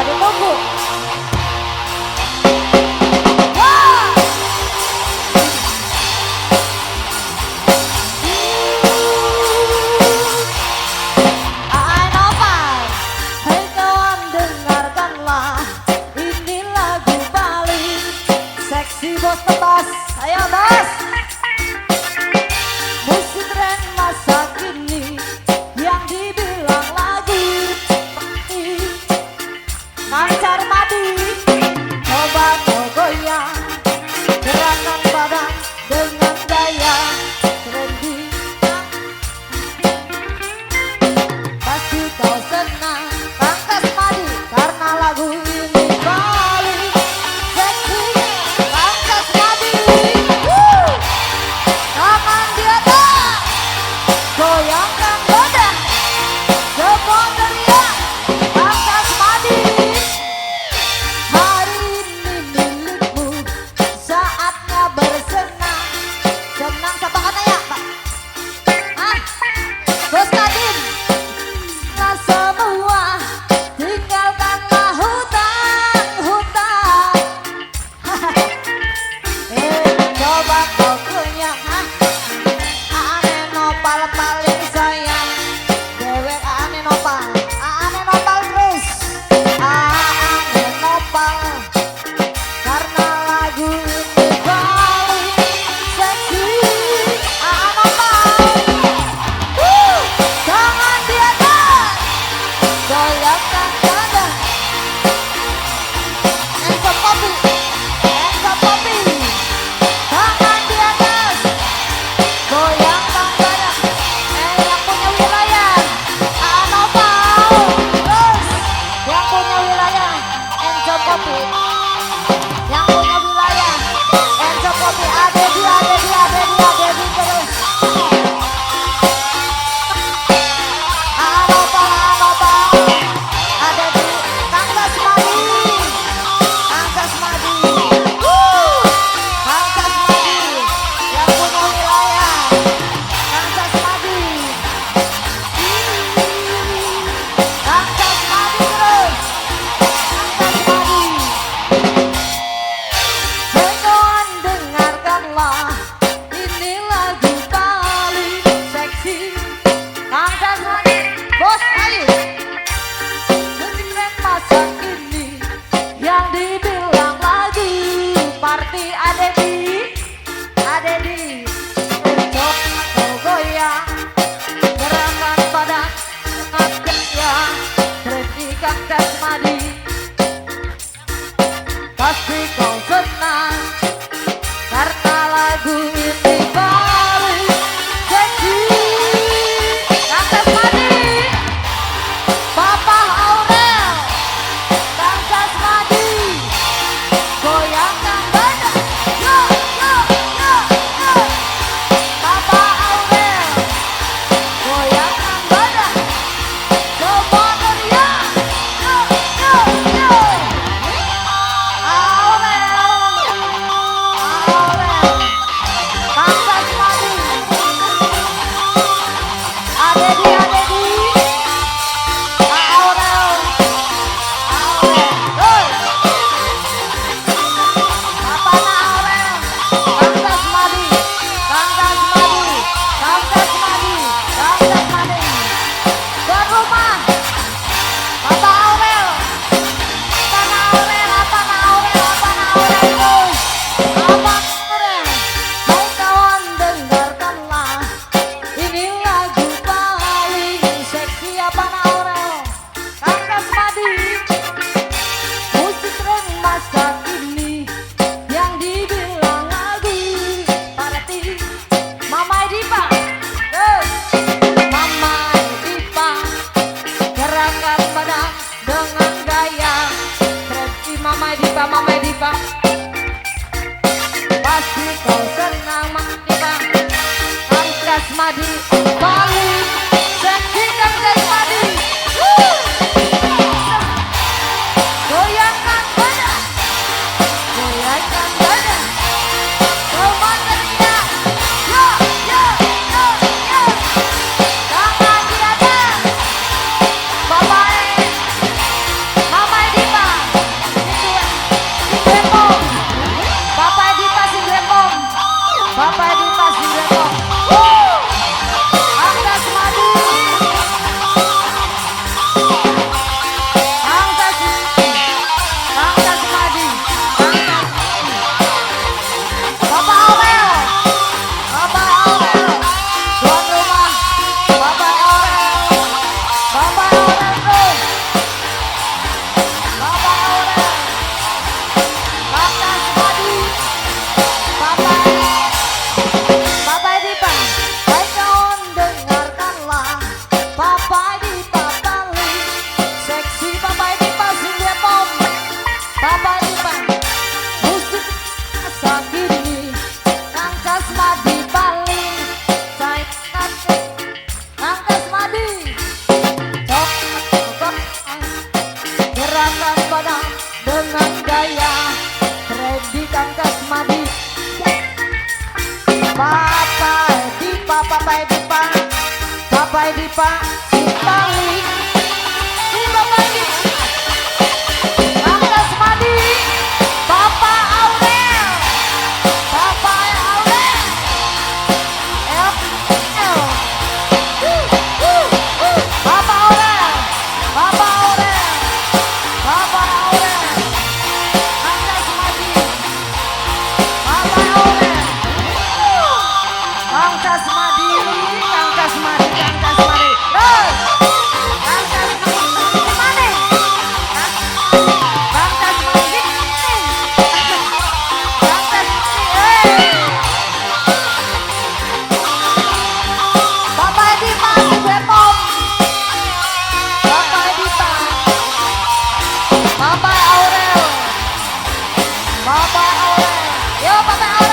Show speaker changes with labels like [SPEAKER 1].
[SPEAKER 1] Ditunggu. Hei kawan, dengarkanlah, ini lagu paling seksi bos tebas. Ayo bos. Musik tren masa kini yang dibilang lagu Mancar mati, coba kau goyang, gerakan badan dengan gaya trendy. Pasti kau senang, Pangkas Madi, karena lagu ini paling seksi. Pangkas Madi, tangan di atas, goyangkan badan, semua teriak, Pangkas Madi. Hari ini milikmu, saatnya bersenang. Senang siapa katanya, Pak? Ah, Bos Kadin. Nah semua, tinggalkanlah hutang-hutang. Coba kau goyang, ane nopal paling sayang. Dewek ane nopal, ane nopal terus, ane nopal. Karena lagu ini paling seksi. Ane nopal. Tangan di atas, goyangkan badan. Enzo Popi, Enzo Popi. Tangan di atas, goyangkan badan. Yang punya wilayah, Anopal. Terus, yang punya wilayah, Enzo Popi. Yang punya wilayah, Enzo Popi. Adedi, Adedi, Adedi, Adedi terus. Anopal, Anopal. Adedi, Kang Madi, Kang Madi. Kang Madi, yang punya wilayah, Kang Madi. Kang Madi terus, Kang Madi. Hei kawan, dengarkanlah, ini lagu paling seksi. Kang Madi, bos ayo. Musik tren masa kini yang dibilang lagi party Adedi, Adedi. Coba kau goyang, gerakan badan dengan gaya trendy Kang Madi. Pasti kau senang karena lagu ini paling seksi. Kang Madi, Papa Aurel, Kang Madi, goyangkan badan, yo yo yo yo. Papa Aurel, goyangkan badan, semua teriak, yo yo yo. Aurel, Aurel, Kang Madi, Adedi, Adedi, Aurel, Aurel, hey. Apana Aurel, Kang Madi, Kang Madi, Kang Madi, Kang Madi. Tuan rumah, Papa Aurel, Apana Aurel, Apana Aurel, Apana Aurel terus, Apana Aurel. Hai kawan, dengarkanlah, ini lagu paling seksi. Apana Aurel, Kang Madi. Musik tren masa kini yang dibilang lagu party. Mama Dipa, terus Mama Dipa, gerakan badan dengan gaya trendy. Mama Dipa, Mama Dipa. Pasti kau senang Mama Dipa. Kang Madi paling seksi. Kang Madi. Goyangkan badan, goyangkan badan, semua teriak, yo yo yo yo. Tangan di atas, Bapak. Bapak Dipa, Bapak Dipa, si Bali, si Bapak Dipa, Kang Kasmadi, Bapak Aurel, Bapak Aurel, L, L, Bapak Aurel, Bapak Aurel, Bapak Aurel, Kang Kasmadi, Bapak Aurel, Kang Kasmadi, Kang Kasmadi, Kang Kasmadi, terus, Kang Kasmadi, gimana? Kang Kasmadi, Kang Kasmadi, eh. Bapak Edi Mas Bepom, Bapak Edita, Bapak Aurel, Bapak Aurel, yo Bapak Aurel.